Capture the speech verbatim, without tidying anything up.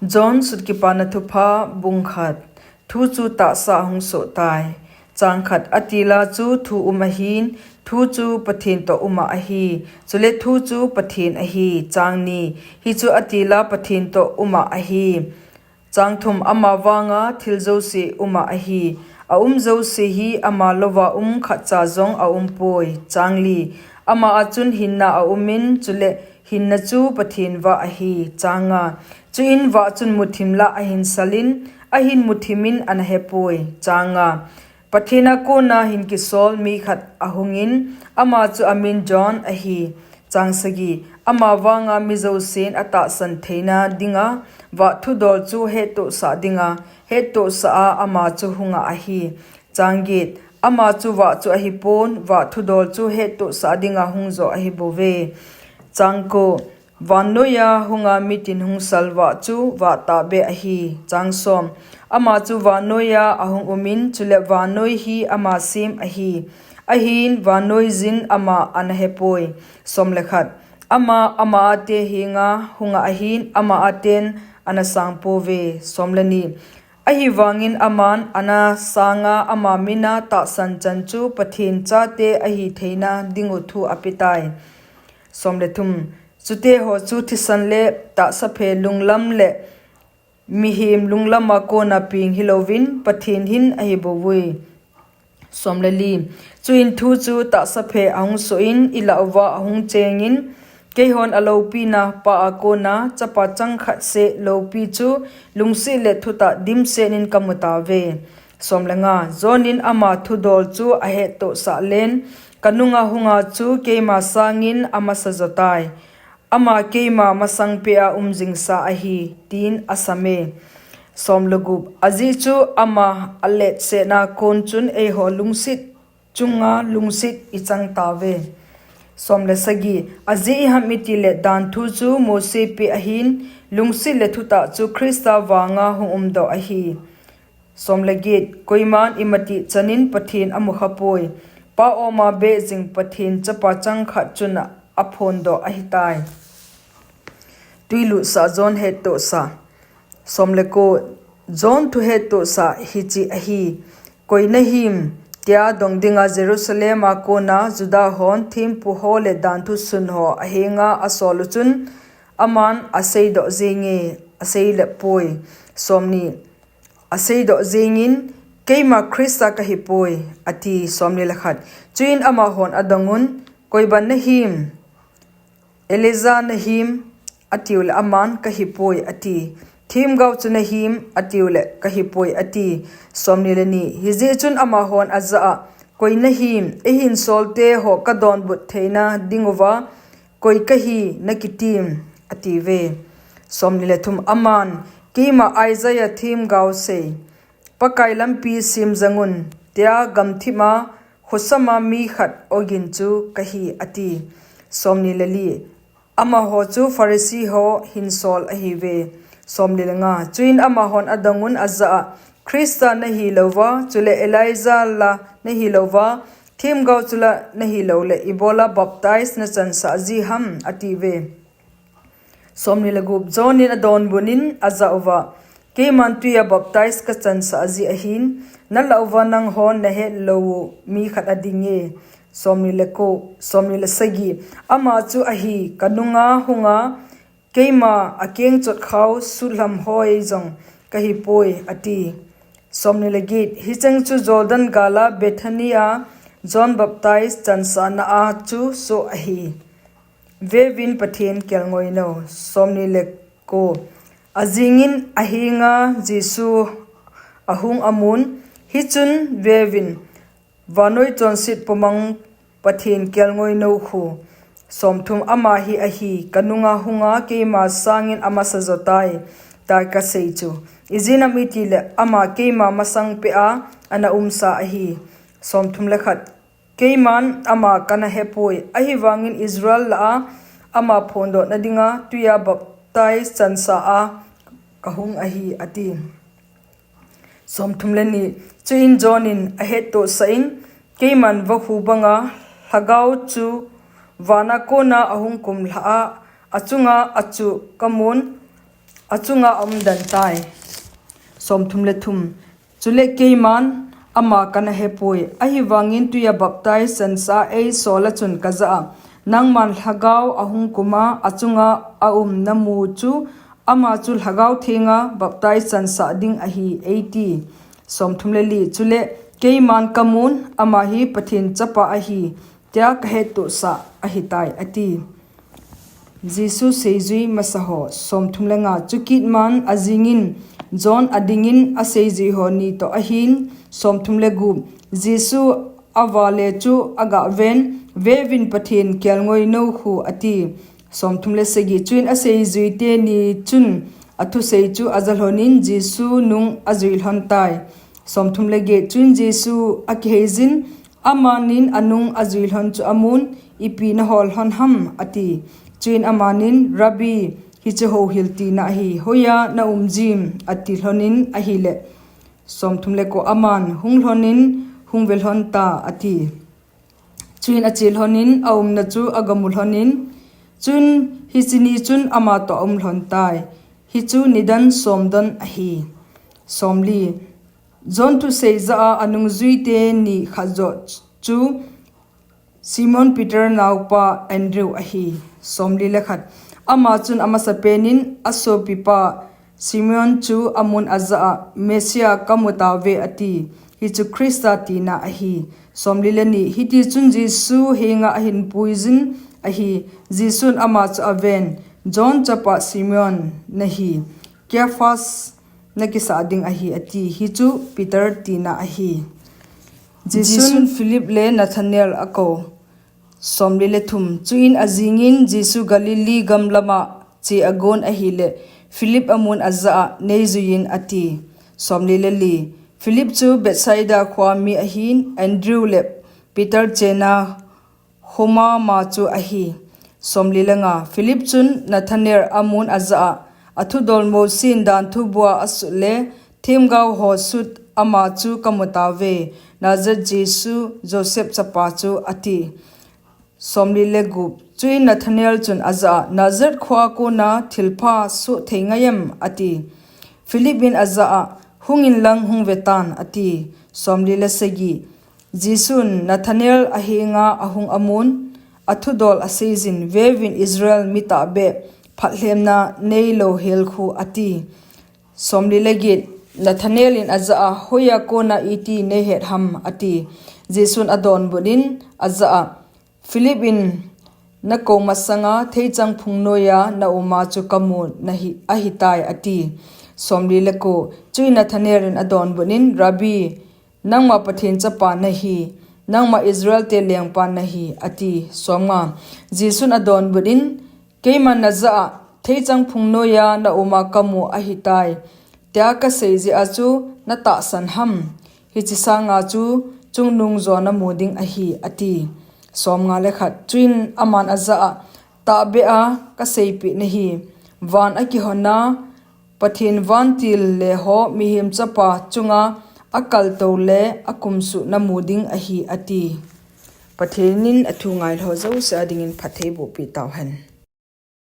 John Sutkipana Thupha, bung khat. Thu chu tahsa a hung soh tai. Chang khat. Atila chu thu um ahin, thu chu Pathen toh um a ahi, chule thu chu Pathen ahi. Chang ni. Hichu atila Pathen toh um a ahi. Chang thum. Ama vanga thil jouse um a ahi, a um jouse hi ama louva um khatcha jong a um poi. Chang li. Ama a chun hinna a um in, chule hinna chu Pathen vah ahi. Chang nga. Chuin vah chun muthim lah a hin sal in, ahin muthim in ana hepoi. Chang nga. Pathen a kona hin kisol mi khat ahung in, ama chu amin John ahi. Chang sagi. Ama vanga mi jousen atahsan theina dinga vah thudol chu hettohsah dinga, hettohsah a ama chu hung a ahi. Chang get. Ama chu vah chu ahipon, vah thudol chu hettohsah dinga hung joh ahi bouve. Chang ko. Vannoiya hunga mitin hung sal vah chu vah tahbeh ahi. Chang som. Ama chu vannoiya ahung um in, chule vannoi hi ama sem ahi. Ahin vannoi jin ama ana hepoi. Som le khat. Ama, ama a te henga hung a ahin, ama a ten ana sang pouve. Som le ni. Ahivangin aman ana sanga ama mina tahsan chan chu Pathen chate ahi theina dingu thu apetai. Som le thum. Chute ho chu thisan le tahsa phe lunglam le mihem lunglam a kona peng hilouvin, Pathen hin ahi bouvui. Som le li. Chuin thu chu tahsa phe ahung soh in, i lah uva ahung chengin, keihon aloupina pa a kona chapa chang khat seh loupi chu lungset le thutah dimset in kamu tauve. Som le nga. John in ama thudol chu ahettohsah len, kanunga hunga chu keima sangin amasa jotai. Ama keima masang peh a um jingsa ahi, tin asam e. Som le gup. Ajeh chu ama aletsetna kon chun eiho lungset chunga lungset ichang tauve. Som le sagi. Ajeh iham itile dan thu chu Mose peh ahin, lungset le thutah chu Christa vanga hung umdoh ahi. Som le get. Koiman imatih chanin Pathen amu khapoi. Pa oma beh jing Pathen chapa chang khat chun aphondoh ahitai. Twilutsah John hettohsah. Som le ko. John thu hettohsah hiche ahi. Koi nahim, tia dong dinga Jerusalem a kona Juda hon thempu ho le danthu sun ho ahenga asol u chun, aman aseidoh jenge, asei le poi. Som ni. Aseidoh jengin, keima Christa kahipoi, ati. Som ni le khat. Chuin amahon adongun, koiban nahim? Elijah nahim, atiu le aman kahipoi, ati. Themgao chu nahim, atiu le kahipoi, ati. Som ni le ni. Hijeh chun amahon ajah a, koi nahim, eihin solte ho kadonbut theina dinguva, koi kahi nakitim, atiuve. Som ni le thum. Aman, keima Isaiah themgao sei, Pakai lampi sem jangun, tia gamthip a, khosam a mi khat ogin chu kahi, ati. Som ni le li. Amaho chu Pharisee ho hinsol ahiuve. Som ni le nga. Chuin amahon adongun ajah a, Christa nahilouva, chule Elijah la nahilouva, themgao chu la nahiloule, ibola baptize nachansah ji ham, atiuve. Som ni le gup. John in adonbut in ajah uva, keiman twi a baptize kachansah ji ahin, nalah uva nanghon nahet lou u mi khat adinge. Som ni le ko, som ni le sagi. Ama chu ahi, kanunga hunga, keima akeng chotkhao sutlham hoi jong kahipoi, ati. Som ni le get. Hicheng chu Jordan gal a Bethany a John baptize chansahna a chu soh ahi. Veuvin Pathen kelngoinou. Som ni le ko. Ajingin ahenga Jesu ahung amun, hichun veuvin, vannoi chonset pumang Pathen kelngoinou khu. Som thum. Ama hi ahi, kanunga hunga keima sangin amasa jotai, tia kasei chu. Ijeh inem itile ama keima masang peh a ana umsa ahi. Som thum le khat. Keiman ama kana hepoi, ahivangin Israel lah a ama phondohna dinga twi a baptize chansah a kahung ahi, ati. Som thum le ni. Chuin John in ahettohsah in, keiman vakhu banga Lhagao chu vana kona ahung kumlhah a, achunga achuh kamun, achunga aumden tai. Somthum le thum. Chule keiman ama kana hepoi, ahivangin tuia baptize chansa eisola chun kajah a, nangman Lhagao ahung kuma achunga aum namu chu, ama chu Lhagao Thenga baptize chansah ding ahi, eiti. Somthum le li. Chule keiman kamun, ama hi Pathen Chapa ahi, tia kahettohsah ahitai, ati. Jesu seijui masa ho. Somthum le nga. Chukitman ajingin John adingin aseijui ho ni toh ahin. Somthum le gup. Jesu avale chu agaven, veuvin, Pathen kelngoi nou khu, ati. Somthum le sagi. Chuin aseijui teni chun athusei chu ajalhonin Jesu nung ajui lhon tai. Somthum le get. Chuin Jesu akiheijin, amanin anung ajui lhon chu amun, ipi nahol lhon ham, ati. Chuin amanin, Rabbi, hichu houhil tina ahi, hoiya naum jim, ati lhonin ahile. Somthum le ko. Aman hung lhonin, hung ve lhon ta, ati. Chuin ache lhonin aumna chu agamu lhonin, chun hiche ni chun ama toh aum lhon tai. Hichu nidan somdon ahi. Somli. John thusei jah a anungjui teni khat joh chu Simon Peter naopa Andrew ahi. Somli le khat. Ama chun amasapenin asopipa Simon chu amun ajah a, Messiah kamu tauve, ati. Hichu Christa tina ahi. Somli le ni. Hitichun Jesu henga ahinpuijin ahi. Jesun ama chu aven, John chapa Simon, nahi Kephas nakisah ding ahi, ati. Hichu Peter tina ahi. Jesun Philip le Nathanael akou. Somli le thum. Chuin ajingin Jesu Galilee gam lama che agon ahile, Philip amun ajah a, neijuiyin, ati. Somli le li. Philip chu Bethsaida khoa mi ahin, Andrew le Peter chena khomama chu ahi. Somli le nga. Philip chun Nathanael amun ajah a, athudol Mosin dan thu bua asut le themgao ho sut ama chu kamu tauve, Nazareth Jesu, Joseph chapa chu, ati. Somli le gup. Chuin Nathanael chun ajah a, Nazareth khoa kona thilpha soh thei ngai em, ati. Philip in ajah a, hungin lang hung vetan, ati. Somli le sagi. Jesun Nathanael ahenga ahung amun, athudol aseijin, veuvin, Israel mi tahbeh phatlhemna neilou hel khu, ati. Somli le get. Nathanael in ajah a, hoiya kona iti neihet ham, ati. Jesun adonbut in ajah a, Philip in nakou masanga theichang phung noiya nauma chu kamu nahi, ahitai, ati. Somli le ko. Chuin Nathanael in adonbut in, Rabbi, nangma Pathen Chapa nahi, nangma Israel te lengpa nahi, ati. Somnga. Jesun adonbut in, keiman najah a theichang phung noiya nauma kamu ahitai, tia kasei jeh a chu natahsan ham? Hiche sanga chu chungnung jo namu ding ahi, ati. Somnga le khat. Chuin aman ajah a, tahbeh a kaseipeh nahi, van akihona Pathen vantil le ho Mihem Chapa chunga akaltou le akumsuh namu ding ahi, ati. Pathen in athu ngailhou jouse a dingin phatthei bohpeh tauhen.